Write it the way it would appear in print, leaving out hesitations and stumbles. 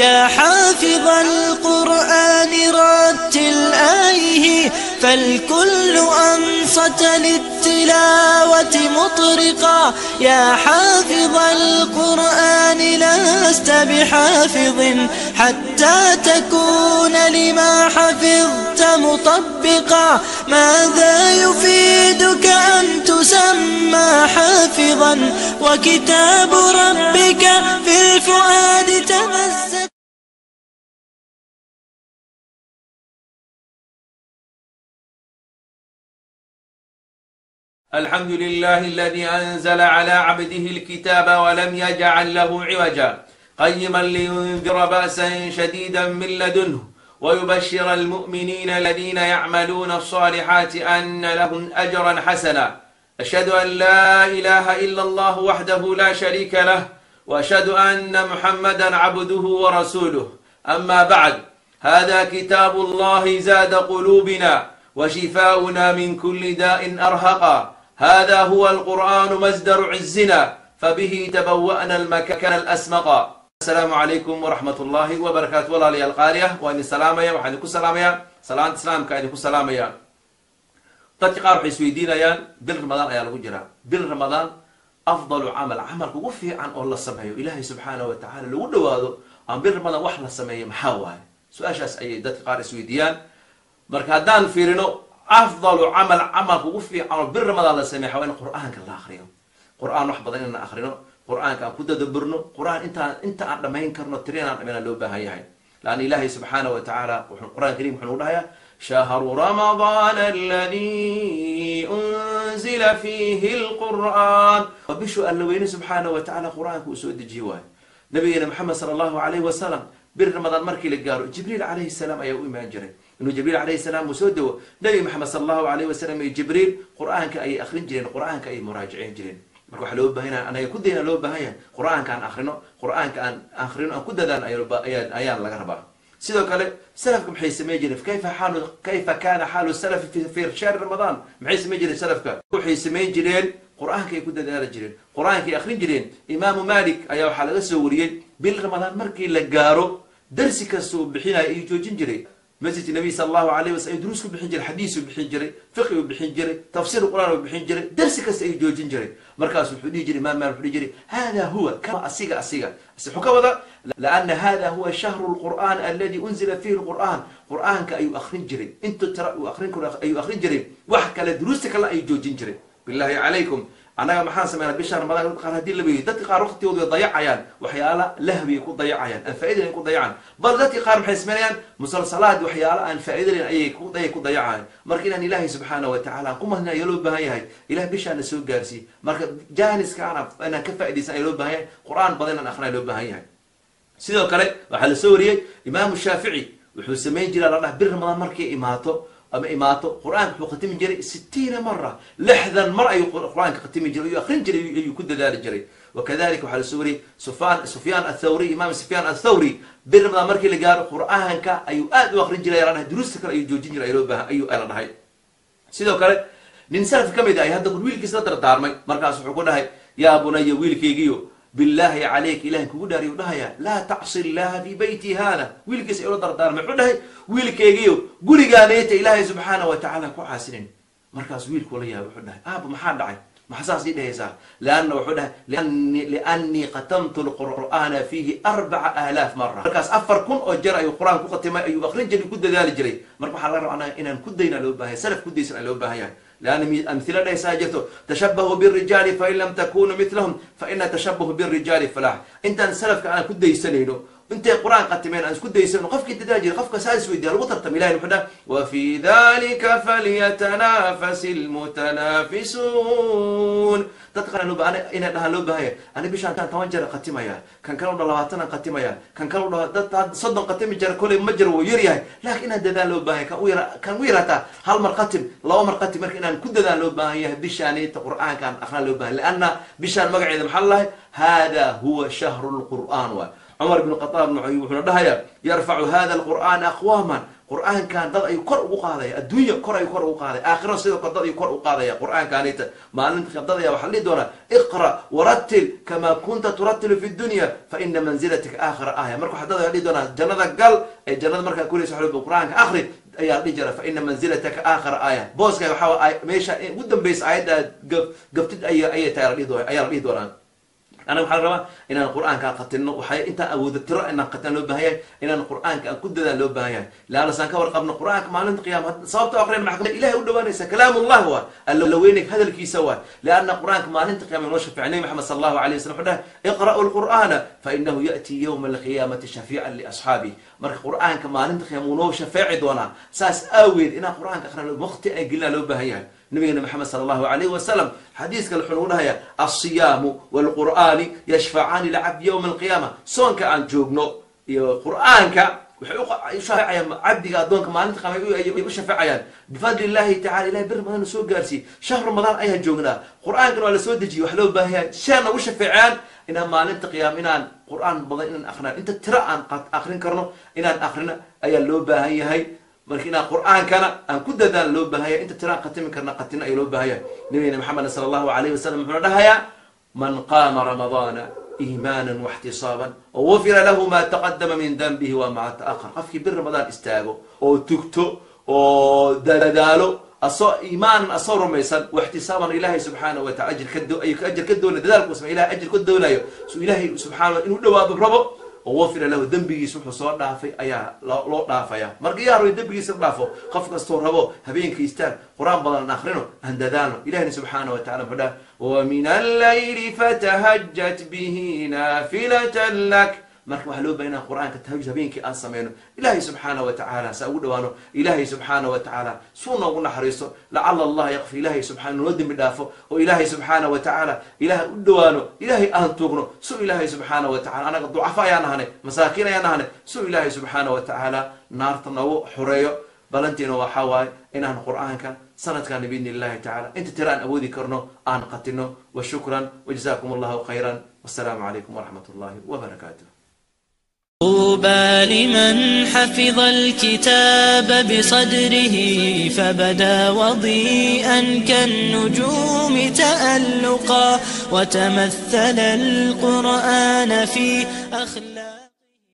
يا حافظ القرآن رتل آيه، فالكل أنصت للتلاوة مطرقا. يا حافظ القرآن لست بحافظ حتى تكون لما حفظت مطبقا. ماذا يفيدك أن تسمى حافظا وكتاب ربك في الفؤاد تمزق. الحمد لله الذي أنزل على عبده الكتاب ولم يجعل له عوجا، قيما لينذر بأسا شديدا من لدنه ويبشر المؤمنين الذين يعملون الصالحات أن لهم أجرا حسنا. أشهد أن لا إله إلا الله وحده لا شريك له، وأشهد أن محمدا عبده ورسوله. أما بعد، هذا كتاب الله زاد قلوبنا وشفاؤنا من كل داء أرهقا. هذا هو القرآن مصدر عزنا، فبه تبوأنا المكان الأسمقا. السلام عليكم ورحمة الله وبركاته. Walaalayaal qaali ah, waa idin salaamaya, waxaan idinku salaamayaa salaanta islaamka, idinku salaamaya. Dadka qaar waxay isweydiinayaan, bil Ramadaan ayaa lagu jiraa. Bil Ramadaan afdalu camal, camalka ugu fiican oo la sameeyo, Ilaahay subxaanahu wa tacaala lagu dhowaado, ama bil Ramadaan wax la sameeyo maxaa waaye? Su-aashaas ayay dadka qaar isweydiiyaan. Marka haddaan fiirino afdalu camal, camalka ugu fiican oo bil Ramadaan la sameeyo, waa in Qur-aanka la akriyo. Qur-aan wax badan inaan akrino, Qur-aanka aan ku tadaburno, Qur-aan intaan inta aan dhamayn karno tiri inaan dhamayna loo baahan yahay. Laanna Ilaahay subxaanahu wa tacaala wuxuu Qur-aan kariim wuxuu nagu dhahayaa: شهر رمضان الذي أنزل فيه القرآن. Waa bishuu Alla weyne subxaanahu wa tacaala Qur-aanka uu soo dejiye waayo. Nabigeena Maxamed sala Allahu calayhi wasalam, bil Ramadaan markii la gaaro, Jibriil calayhi salaam ayaa u imaan jiray. Inuu Jibriil calayhi salaam uu soo dego, Nabi Maxamed sala Allahu calayhi wasalam iyo Jibriil Qur-aanka ayay akhrin jireen, Qur-aanka ayay muraajicin jireen. Marka waxaa loo baahan yahay, anaga ku dayna loo baahan yahay, Qur-aanka aan akhrino, Qur-aanka aan akhrino, aan ku dadaalno ayaan laga rabaa. Sidoo kale salafka maxay samayn jireen? Kayfa kaana xaalu salafi fi shahri Ramadaan? Maxay samayn jireen salafka? Waxay samayn jireen, Qur-aanka ay ku dadaali jireen, Qur-aanka ay akhrin jireen. Imaamu Malik ayaa waxaa laga soo wariyey, bil Ramadaan markii la gaaro, darsi kasta uu bixinayo ayuu joojin jiray. Masjidka Nabiy sala Allahu alayh wasalam ayuu duruus ku bixin jiray, xadiis uu bixin jiray, fiqi uu bixin jiray, tafsiir Qur-aan uu bixin jiray, darsi kasta ayuu joojin jiray. Markaas wuxuu dhihi jiray, imaam Malik wuxuu dhihi jiray: hada huwa kama asiga wuxuu ka wada laana hada huwa shahru lqur'aan aladi unzila fihi lqur'aan. Qur'aanka ayuu akhrin jiray, inta tira uu akhrin karo ayuu akhrin jiray, wax kale, duruusta kale ayuu joojin jiray. Billahi calaykum, annaga maxaan sameynaa bisha Ramadaan? Dadka qaar haddii la weydiyo, dadka qaar waqtigooda way dayacayaan, waxyaala lahwi ku dayacayaan, aan faa'iida lahayn ku dayacaan. Bal dadka qaar maxay sameynayaan? Musalsalaad, waxyaala aan faa'iida lahayn ayay ku dayacayaan. Marka inaan Ilaahay subxaanahu wa tacaala aan ku mahadin ayaa loo baahan yahay. Ilaah bishaana soo gaarsiiy, marka jaaniskaana inaan ka faaidaysan ayaa loo baahan yahay, Qur-aan badan inaan akhrina loo baahan yahay. Sidoo kale waxaa la soo wariyey, Imaamu Shaafici wuxuu samayn jiraa, la dhah, bil Ramadaan markay imaato ama imaato, Qur-aanka wuxuu khatimi jiray 60 mara, 60 mar ayuu Qur-aanka khatimi jiray, ayuu akrin jiray, ayuu ku dadaali jiray. Wakadalika waxaa la soo wariyey Sufyaan Athawri, Imaam Sufyaan Athawri, bil Ramadaan markii la gaaro Qur-aanka ayuu aad u akrin jiray, la dhahay, duruusta kale ayuu joojin jiray, loo baahan ayuu la dhahay. Sidoo kale nin salaf ka mid ah ay hadda wiilkiis la dardaarmay. Markaas wuxuu ku dhahay: yaa bunaya, wiilkaygiyo, billaahi calayk, Ilahi kugu dhaariyo, dhahaya, laa tacsi illaha fi beyti hada. Wiilkiis ayuu la dardaarmay, wuxuu dhahay: wiilkaygiyo, gurigaaneeta Ilaahay subxaana wa tacaala ku caasinin. Markaas wiilkuu la yaabay, wuxuu dhahay: aaba, maxaa dhacay? Maxaa saas ii dhehaysaa? Lianna, wuxuu dhahay, liannii khatamtu lqur'aana fiihi 4000 mara. Markaas 4000 oo jeer ayuu Qur-aan ku khatimay, ayuu akrin jiray, ku dadaali jiray. Marka waxaa laga rabaa anaga inaan ku dayna loo baahan yahay, salaf ku daysan loo baahan yahay. لأن أمثلة dhahaysaa jirto: tashabahuu بالرجال فإن لم تكونوا مثلهم فإن التشبه بالرجال فلاح. Intaan salafka aan ku daysanayno, intay Qur-aan qatimeen aan isku daysano, qofkii dadaal jiray, qofka saas weydiya lagu tartamo. Ilahi wuxuu dhaha: وفي ذلك فليتنافس المتنافسون. Dadka qaar loo baahan inay dhahaan loo baahan yahay: ani bishaan 10 jeer qatimaya, kan kale u dhaha 20 qatimaya, kan kale u dhaha dad 30 qatimi jira koley ma jiro, wuu yar yahay, laakiin inaan dadaal loo baahan yahay. Kan u yara, kan u yarataa hal mar qatim, laba mar qatim. Marka inaan ku dadaal loo baahan yahay, bishaanita Qur'aanka aan akhraan loo baahan, lianna bishaan magaceeda maxaa lalahay? Hada huwa shahru lqur'aan waay. Cumar ibn Khataab wuxuuna dhahayaa: yarfacu hada alqur'aan aqwaaman. Qur'aankan dad ayuu kor ugu qaadaya, adduunya kor ayuu kor ugu qaadaya, aakhirana sidoo kale dad ayuu kor ugu qaadaya. Qur'aankaanita maalinta qiyaama dad ayaa waxaa la dhihi doonaa iqra warattil kama kunta turattilu fi dunya fa ina manzilatika aakhira aaya. Marka waxaa dad ayaa dhihi doonaa jannada gal, ee jannada markaa kulaysa waxa qur'aanka akhri ayaa la dhihi jira, fa ina manzilataka aakhira aaya. Booska waxaa meesha ugu dambaysa aayadda gaftid ayay tahay ayaa la dhihi doonaa. Anaga waxaa la rabaa inaan qur'aanka qatinno, waxay intaan awoodo tiro inaan qatinno loo baahan yahay, inaan qur'aanka aan ku dadaan loo baahan yahay. Laana saan ka warqabno qur'aanka maalinta qiyaama sababta aqreen maxkamada Ilaahay u dhawaanaysa, kalaamullah waa alla weynay hadalkiisa waa, laana qur'aanka maalinta qiyaama noo shafeecay. Nabi Maxamed sallallahu alayhi wasallam wuxuu dhahay iqra'u alqur'aana fa innahu ya'ti yawma alqiyaamati shafiican li asxaabihi. Marka qur'aanka maalinta qiyaama wuu noo shafeeci doonaa, saas aaweed inaan qur'aanka aqrino waqti aan gelinaa loo baahan yahay. Nabigana Maxamed sallallahu alayhi wasallam xadiiska wuxuu nagu dhahayaa alsiyaamu waalqur'aani yashfacaani lcabdi yowma alqiyaama. Soonka aan joogno iyo qur'aanka waxay u shafeecayaan cabdiga addoonka maalinta qiyaama ay u shafeecayaan bifadli illahi tacala. Ilahay bir badan soo gaarsiiyey, shahr ramadaan ayaan joognaa, qur'aankana waa la soo dejiyey. Wax loo baahan yahay shee nagu shafeecayaan inaan maalinta qiyaama inaan qur'aan badan inaan akrinaan, inta tiro aan akrin karno inaan akrino ayaa loo baahan yahay. Marka inaan qur'aankana aan ku dadaan loo baahan yahay, inta tiro aan qatimi karna qatina ayaa loo baahan yahay. Nabigena Maxamed sala allahu alayhi wasallam wuxuuna dhahayaa man qaama ramadaana iimaanan waxtisaaban wufira lahu ma taqadama min danbihi wama ta'akhar. Qofkii bir ramadaan istaago oo tugto oo dadaalo asoo iimaanan asoo rumaysan waxtisaaban ilaahay subxaanahu wa taala ajir ka doonayo, dadaalku samay ilahay ajir ka doonayo, su ilaahay subxaanahu inuu dhawaado rabo, wufira lahu dembigiisa wuxuu soo dhaafay ayaa loo dhaafaya. Marka yaa rabo dembigiisa dhaafo, qof kastoo rabo habeenka istaag qur'aan badan aan akhrino, aan dadaalno. Ilahina subxaanahu wa tacala wuxuu dhahay wa min allayli fatahajjat bihi naafilatan lak. Marka waxaa loo baahan inaan qur'aanka tahajjud habeenkii aan sameyno, ilaahay subxaanahu wa tacaala saa ugu dhawaano, ilaahay subxaanahu wa tacaala suu noogu naxariisto, lacala allah yakfir, ilaahay subxaana noo dembi dhaafo, oo ilaahay subxaanahu wa tacaala ilaahay u dhawaano, ilaahay aan tuugno, suu ilaahay subxaanahu wa tacala anaga ducafa ayaan ahanay, masaakiin ayaan ahanay, suu ilaahay subxaanahu wa tacaala naarta noogu xoreeyo. Balantiina waxaa waaye inaan qur'aanka sanadkan biidni illahi tacala inta tira aan awoodi karno aan qatino. Wa shukran wajazaakum allahu khayran, wassalaamu calaykum waraxmat ullahi wabarakaatuh. طوبى لمن حفظ الكتاب بصدره فبدا وضيئا كالنجوم تألقا، وتمثل القرآن في أخلاق.